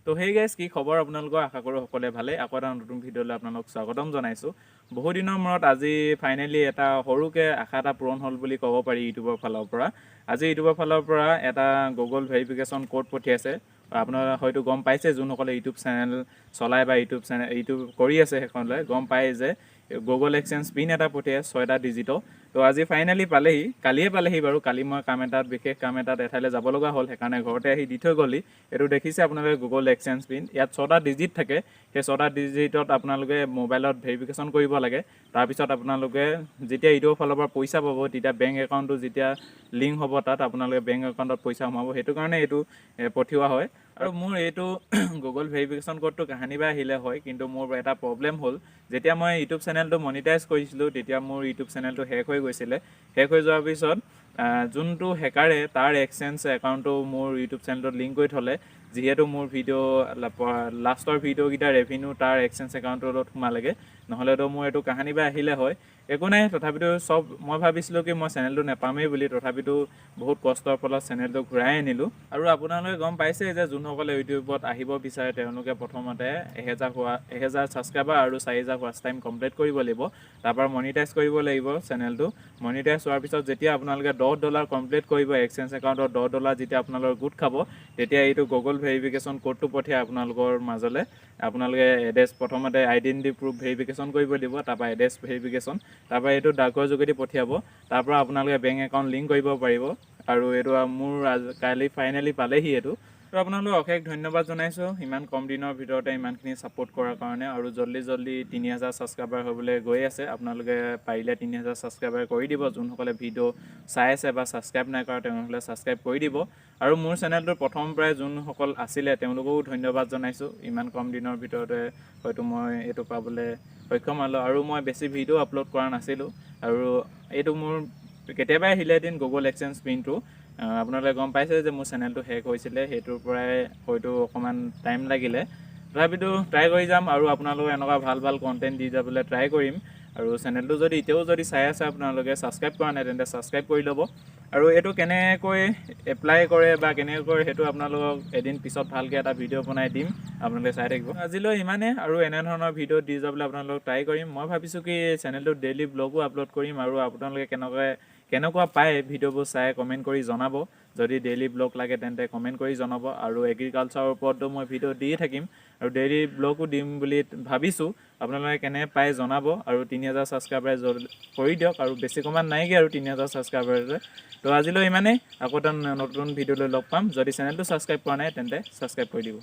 তো সেই গাইজ, কি খবৰ আপোনালোকৰ? আশা কৰোঁ সকলোৱে ভালেই। আকৌ এটা নতুন ভিডিঅ'লৈ আপোনালোক স্বাগতম জনাইছোঁ। বহু দিনৰ মূৰত আজি ফাইনেলি এটা সৰুকৈ আশা এটা পূৰণ হ'ল বুলি ক'ব পাৰি ইউটিউবৰ ফালৰ পৰা। আজি ইউটিউবৰ ফালৰ পৰা এটা গুগল ভেৰিফিকেশ্যন ক'ড পঠিয়াইছে। আপোনালোকে হয়তো গম পাইছে, যোনসকলে ইউটিউব চেনেল চলায় বা ইউটিউব চেনেল ইউটিউব কৰি আছে, সেইখনলৈ গম পায় যে গুগল এডচেন্স পিন এটা পঠিয়াই ছয়টা ডিজিটৰ। তো আজি ফাইনেলি পালেহি, কালিয়ে পালেহি বাৰু। কালি মই কাম এটাত, বিশেষ কাম এটাত এঠাইলৈ যাব লগা হ'ল, সেইকাৰণে ঘৰতে আহি দি থৈ গ'লহি। এইটো দেখিছে আপোনালোকে, গুগল এডচেন্স পিন। ইয়াত ছটা ডিজিট থাকে। সেই ছটা ডিজিটত আপোনালোকে মোবাইলত ভেৰিফিকেশ্যন কৰিব লাগে। তাৰপিছত আপোনালোকে যেতিয়া ইউটিউবৰ ফালৰ পৰা পইচা পাব, তেতিয়া বেংক একাউণ্টটো যেতিয়া লিংক হ'ব, তাত আপোনালোকে বেংক একাউণ্টত পইচা সোমাব। সেইটো কাৰণে এইটো পঠিওৱা হয়। আৰু মোৰ এইটো গুগল ভেৰিফিকেশ্যন ক'ডটো কাহানিবা আহিলে হয়, কিন্তু মোৰ এটা প্ৰব্লেম হ'ল। যেতিয়া মই ইউটিউব চেনেলটো মনিটাইজ কৰিছিলোঁ, তেতিয়া মোৰ ইউটিউব চেনেলটো হেক হৈ গৈছিলে। হেক হৈ যোৱাৰ পিছত যোনটো হেকাৰে তাৰ এডচেন্স একাউণ্টটো মোৰ ইউটিউব চেনেলটোত লিংক কৰি থ'লে, যিহেতু মোৰ ভিডিঅ' লাষ্টৰ ভিডিঅ'কেইটা ৰেভিনিউ তাৰ এডচেন্স একাউণ্টটোত সোমালেগৈ। নহ'লেতো মোৰ এইটো কাহানিবা আহিলে হয়। একো নাই, তথাপিতো চব মই ভাবিছিলোঁ কি মই চেনেলটো নাপামেই বুলি, তথাপিতো বহুত কষ্টৰ ফলত চেনেলটো ঘূৰাই আনিলোঁ। আৰু আপোনালোকে গম পাইছেই যে যোনসকলে ইউটিউবত আহিব বিচাৰে, তেওঁলোকে প্ৰথমতে 1000 হোৱা, 1000 ছাবস্ক্ৰাইবাৰ আৰু 4000 ৱাচ টাইম কমপ্লিট কৰিব লাগিব। তাৰপৰা মনিটাইজ কৰিব লাগিব চেনেলটো। মনিটাইজ হোৱাৰ পিছত যেতিয়া আপোনালোকে $10 কমপ্লিট কৰিব, এডচেন্স একাউণ্টত $10 যেতিয়া আপোনালোকৰ গোট খাব, তেতিয়া এইটো গুগল ভেৰিফিকেশ্যন ক'ডটো পঠিয়াই আপোনালোকৰ মাজলৈ। আপোনালোকে এড্ৰেছ, প্ৰথমতে আইডেণ্টিটি প্ৰুফ ভেৰিফিকেশ্যন কৰিব দিব, তাৰপৰা এড্ৰেছ ভেৰিফিকেশ্যন, তাৰপৰা এইটো ডাকৰ যোগেদি পঠিয়াব। তাৰপৰা আপোনালোকে বেংক একাউণ্ট লিংক কৰিব পাৰিব। আৰু এইটো মোৰ কালি ফাইনেলি পালেহি এইটো। তো আপোনালোকক অশেষ ধন্যবাদ জনাইছোঁ ইমান কম দিনৰ ভিতৰতে ইমানখিনি ছাপোৰ্ট কৰাৰ কাৰণে। আৰু জল্দি জল্দি 3000 ছাবস্ক্ৰাইবাৰ হ'বলৈ গৈ আছে। আপোনালোকে পাৰিলে 3000 ছাবস্ক্ৰাইবাৰ কৰি দিব। যোনসকলে ভিডিঅ' চাই আছে বা ছাবস্ক্ৰাইব নাই কৰা, তেওঁলোকে ছাবস্ক্ৰাইব কৰি দিব। আৰু মোৰ চেনেলটোৰ প্ৰথম পৰাই যোনসকল আছিলে, তেওঁলোককো ধন্যবাদ জনাইছোঁ। ইমান কম দিনৰ ভিতৰতে হয়তো মই এইটো পাবলৈ সক্ষম হ'লোঁ। আৰু মই বেছি ভিডিঅ' আপলোড কৰা নাছিলোঁ। আৰু এইটো মোৰ কেতিয়াবাই আহিলে এদিন গুগল এডচেন্স পিনটো। আপোনালোকে গম পাইছে যে মোৰ চেনেলটো হেক হৈছিলে, সেইটোৰ পৰাই হয়তো অকণমান টাইম লাগিলে। তথাপিতো ট্ৰাই কৰি যাম আৰু আপোনালোকক এনেকুৱা ভাল ভাল কণ্টেণ্ট দি যাবলৈ ট্ৰাই কৰিম। আৰু চেনেলটো যদি এতিয়াও যদি চাই আছে আপোনালোকে, ছাবস্ক্ৰাইব কৰা নাই, তেন্তে ছাবস্ক্ৰাইব কৰি ল'ব। আৰু এইটো কেনেকৈ এপ্লাই কৰে বা কেনেকৈ কৰে, সেইটো আপোনালোকক এদিন পিছত ভালকৈ এটা ভিডিঅ' বনাই দিম, আপোনালোকে চাই থাকিব। আজিলৈ ইমানেই। আৰু এনেধৰণৰ ভিডিঅ' দি যাবলৈ আপোনালোকক ট্ৰাই কৰিম। মই ভাবিছোঁ কি চেনেলটোত ডেইলি ব্লগো আপলোড কৰিম। আৰু আপোনালোকে কেনেকৈ কেনেকুৱা পায় ভিডিঅ'বোৰ চাই, কমেণ্ট কৰি জনাব। যদি ডেইলি ব্লগ লাগে, তেন্তে কমেণ্ট কৰি জনাব। আৰু এগ্ৰিকালচাৰৰ ওপৰতো মই ভিডিঅ' দিয়ে থাকিম আৰু ডেইলি ব্লগো দিম বুলি ভাবিছোঁ। আপোনালোকে কেনে পায় জনাব। আৰু 3000 ছাবস্ক্ৰাইবাৰ কৰি দিয়ক। আৰু বেছি কমান নাইগৈ আৰু 3000 ছাবস্ক্ৰাইবাৰ। তো আজিলৈ ইমানেই। আকৌ এটা নতুন ভিডিঅ'লৈ লগ পাম। যদি চেনেলটো ছাবস্ক্ৰাইব কৰা নাই, তেন্তে ছাবস্ক্ৰাইব কৰি দিব।